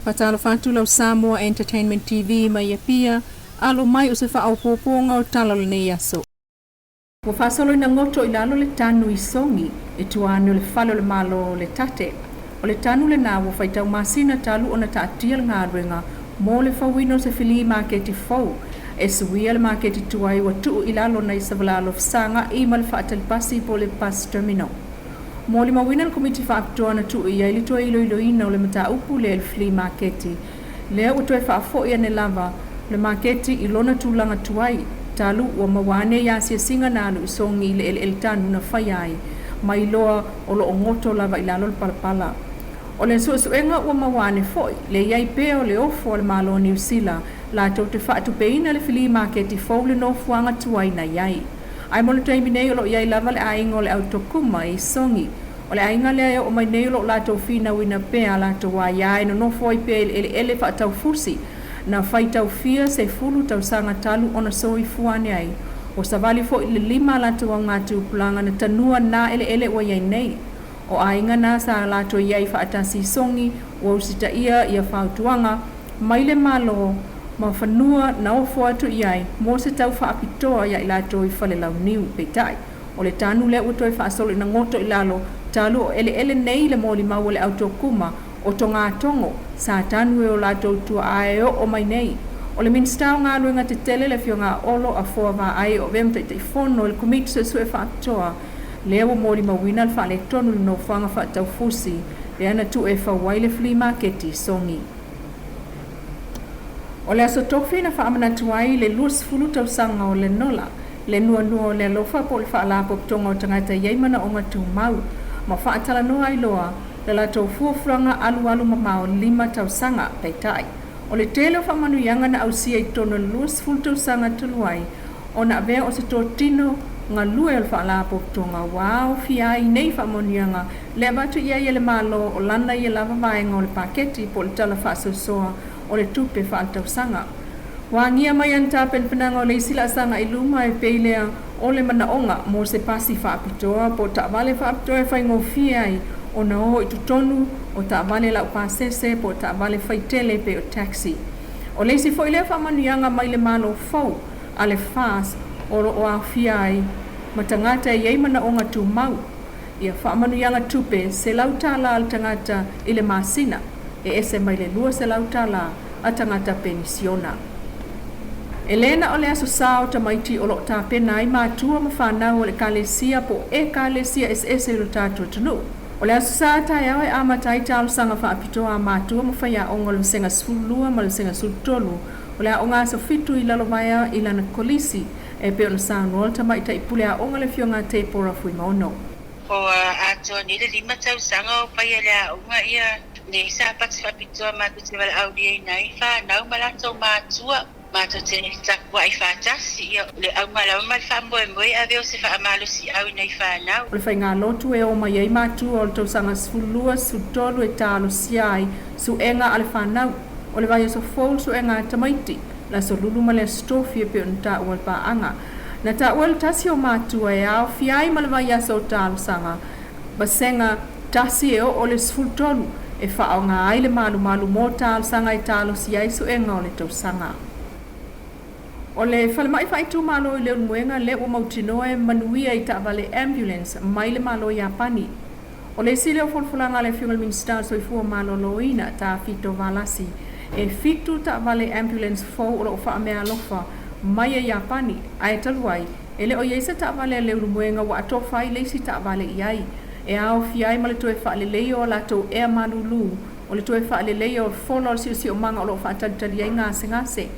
Faatalofa atu lau Samoa Entertainment TV mai Apia, alo mai o se faaopoopoga o tala o lenei aso. Ua faasoloina goto i lalo le tanu i Sogi i tua ane o le fale o le Malo o le Tate. O le tanu lenā ua faitau masina talu ona taatia le galuega mo le fauina o se filī maketi fou e suia le maketi tuai ua tuu i lalo nai Savalalo fesagai ma le faatalipasi po o le bus terminal. Molimauina le Komiti Faapitoa na tuu i ai le toe iloiloina o le mataupu lea i le flea maketi lea ua toe faafoi ane lava le maketi i lona tulaga tuai talu ua maua ane i asiasiga na alu i Sogi i le eleele tanu na faia ai ma iloa o lo o goto lava i lalo le palapala. O le suesuega ua maua ane foi le i ai pea o le ofo a le Malo o Niu Sila latou te faatupeina le filī maketi fou le nofoaga tuai na i ai. Ae mo le taimi nei o lo o i ai lava le aiga o le au Tokuma i Sogi. O le aiga lea e oo mai nei o lo o latou finauina pea a latou aia e nonofo ai pea i le eleele faataufusi na faitaufia 10 tausaga talu ona soifua ane ai. Ua savali foi i le 5 a latou augatupulaga na tanua na eleele ua i ai nei. O aiga na sa latou i ai faatasi i Sogi ua usitaia ia fautuaga mai le Malo ma fanua na ofo atu i ai mo se tau faapitoa ia i latou i Falelauniu. Peitai, o le tanu lea ua toe faasolo ina goto i lalo talu o eleele nei le molimau a le au Tokuma o Togatogo sa tanu e o latou tuaa e oo mai nei. O le Minisita o Galuega Tetele le Afioga a Olo Afoa Vaai o avea ma Taitaifono i le Komiti Suesue Faapitoa lea ua molimauina le faaletonu i le nofoaga faataufusi lea na tuu e fau ai le flea maketi i Sogi. O le aso tofi na faamanatu ai le 20 tausaga o le Nola, le nuanua o le alofa po o le Faalapotopotoga o Tagata i ai manaoga tumau, ma faatalanoa ai loa le latou fuafuaga alualu mamao 5 tausaga. Peitai, o le tele o faamanuiaga na ausia i totonu o le 20 tausaga talu ai ona avea o se totino galue o le Faalapotopotoga ua aofia ai nei faamanuiaga le avatu i ai e le Malo o lana ia lava vaega o le paketi po o le tala faasoasoa o le tupe faaletausaga. Ua agia mai ana tapenapenaga o le isi laasaga i luma e pei lea o le manaoga mo se pasi faapitoa po o taavale faapitoa e faigofie ai ona o i totonu o taavale laupasese po o taavale faitele pei o taxi. O le isi foi lea faamanuiaga mai le Malo fou a le FAS o lo o aofia ai ma tagata e i ai manaoga tumau. Ia faamanuiaga tupe $100 a le tagata i le masina, e ese mai le $200 a tagata penisiona. E lē na o le aso sa o tamaiti o lo o tapena ai matua ma fanau o le Ekalesia po o Ekalesia eseese i lo tatou atunuu. O le aso sa taeao e amata ai talosaga faapitoa a matua ma faiaoga o le Vasega 12 ma le Vasega 13 o le Aoga Aso Fitu i Lalovaea i lana kolisi e pei ona saunoa le tamaitai pule aoga le Afioga a Tepora Fuimaono. Ua atoa nei le 5 tausaga o faia le aoga ia nei sapati faapitoa matou te valaauliaina ai fanau ma latou matua. Matou te tapuai faatasi ia le auga lava ma le faamoemoe e ave o se faamalosiau i nai fanau. O le faigalotu e o mai ai matua o le tausaga 12, 13 e talosia ai suega a le fanau. O le vaiaso fou le suega a tamaiti, le aso lulu ma le aso tofi e pei ona taua le paaga. Na taua le tasi o matua e aofia ai ma le vaiaso o talosaga vasega 1 e oo le 13 e faaaoga ai le malumalu mo talosaga e talosia ai suega o le tausaga. O le falemai faaitumalo i Leulumoega lea ua mautinoa e manuia i taavale ambulance mai le Malo Iapani. O le isi lea o folafolaga a le Afioga i le Minisita o le Soifua Maloloina, Tafito Valasi, e 7 taavale ambulance fou o lo o faameaalofa mai e Iapani, ae talu ai, e le o i ai se taavale a Leulumoega ua atofa ai le isi taavale i ai, e aofia ai ma le toe faaleleia o a latou ea malulu, o le toe faaleleia o fola o le siosiomaga o lo o faatalitali ai gasegase.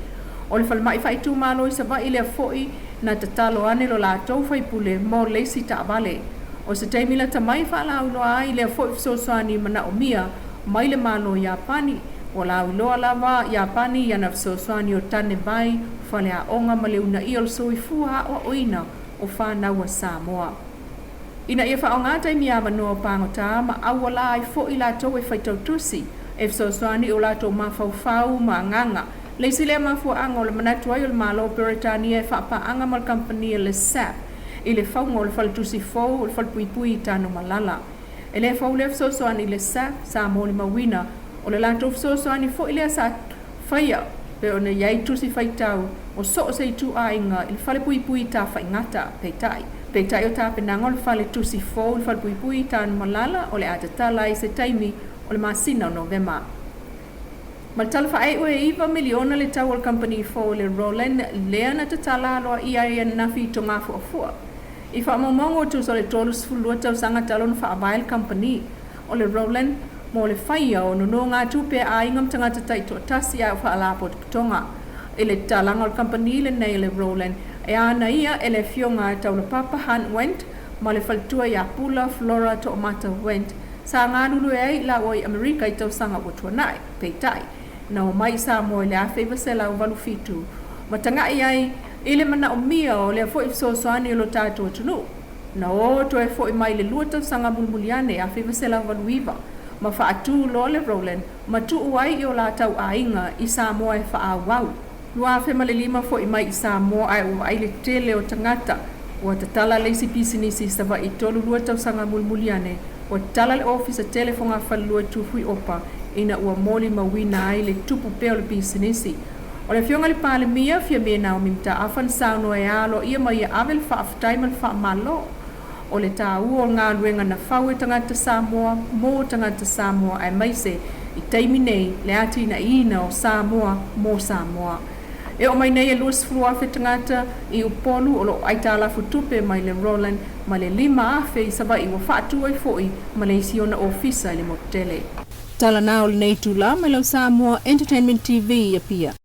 O le falemai faaitumalo i Savaii lea foi na tatalo ane lo latou faipule mo le isi taavale. O se taimi lata mai e faalauiloa ai lea foi fesoasoani manaomia mai le Malo Iapani. Ua lauiloa lava Iapani i ana fesoasoani o tane vai, faleaoga ma le uunaia o le soifua aoaoina o fanau a Samoa. Ina ia faaaoga taimi avanoa o pagota ma auala ai foi latou e faitau tusi, e fesoasoani i o latou mafaufau ma agaga. Le isi lea mafuaaga o le manatu ai o le Malo o Peretania e faapaaga ma le kamupani a le SAP i le fauga o le faletusi fou o le falepuipui i Tanumalala. E le fou lea fesoasoani i le SAP sa molimauina O le latou fesoasoani foi lea sa faia pei ona i ai tusi faitau o so o se ituaiga i le falepuipui i Tafaigata. Peitai, peitai o tapenaga o le fale tusi fou i le falepuipui i Tanumalala o le a tatala ai i se taimi o le masina o Novema. Ma le tala faaiu e $9 miliona le tau o le kamupani fou le Roland lea na tatala aloaia ai ananafi i Togafuafua. I faamaumauga ua tusa o le 32 tausaga talu ona faavae le kamupani o le Roland mo le faia o nonogatupe a aiga ma tagata taitoatasi ae o faalapotopotoga. I le tatalaga o le kamupani lenei o le Roland e ana ia e le afioga a Taulapapa Hunt Wendt ma le faletua ia Pula Flora Toomata Wendt sa galulue ai laua i Amerika i tausaga ua tuanai. Peitai, na omai i Samoa i le 1987 ma taga'i ai i le manaomia o lea foi fesoasoani o lo tatou atunuu. Na o toe fo'i mai i le lua tausaga mulimuli ane, 1989, ma faatu loa le Roland ma tuu ai i o latau aiga i Samoa e faaauau. 2005 fo'i mai i Samoa ae ua vaai le tele o tagata ua tatala le isi pisinisi i Savaii 32 tausaga mulimuli ane ua tatala le ofisa tele fogafalelua i Tufuiopa ina ua molimauina ai le tupu pea o le pisinisi. O le afioga i le Palemia, Fiamē Naomi Mataafa na saunoa e aloaia ma ia ave le faafetai ma le faamalo o le tāua o galuega na fau e tagata Samoa mō tagata Samoa aemaise i taimi nei le atinaeina o Samoa mō Samoa. E oo mai nei e 20,000 tagata i Upolu o lo o aitalafu tupe mai le Roland ma le 5,000 i Savaii ua faatu ai foi ma le isi ona ofisa i le motu tele. Tala na o lenei itulā mai lau Samoa Entertainment TV i Apia.